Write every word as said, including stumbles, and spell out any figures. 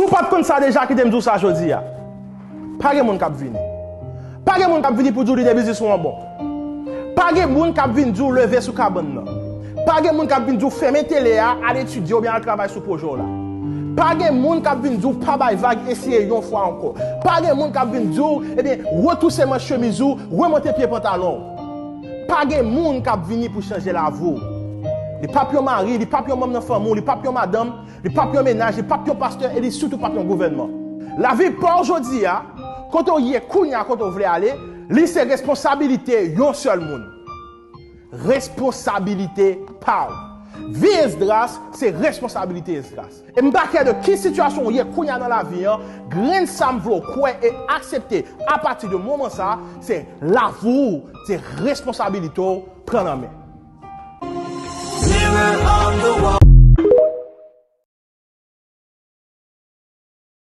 Si w pa t konn sa deja, kite m di w sa jodi a. Pa gen moun k ap vini. Pa gen moun k ap vini pou di w lide biznis ou an bon. Pa gen moun k ap vin di w leve sou kabann nan. Pa gen moun k ap vin di w fèmen tele a, al etidye oubyen al travay sou pwojè w la. Pa gen moun k ap vin di w pa bay vag, eseye yon fwa ankò. Pa gen moun k ap vin di w, ebyen, retwouse manch chemiz ou, remonte pye pantalon w. Pa gen moun k ap vini pou chanje lavi w. Li p ap yon mari, li p ap yon manm nan fanmi w, li p ap yon madanm, li p ap yon mennaj, li p ap yon pastè e li sitou p ap yon gouvènman. Lavi pa w jodi a, kote w ye kounye a, kote w vle ale, li se responsabilite yon sèl moun. Responsabilite pa w. Vi Esdras se responsabilite Esdras. E m pa kè de ki sitiyasyon w ye kounye a nan lavi an, grenn sa m vle w kwè e aksepte apati de moman sa a, se lavi w, se responsabilite w, pran nan men. Mirror on the wall.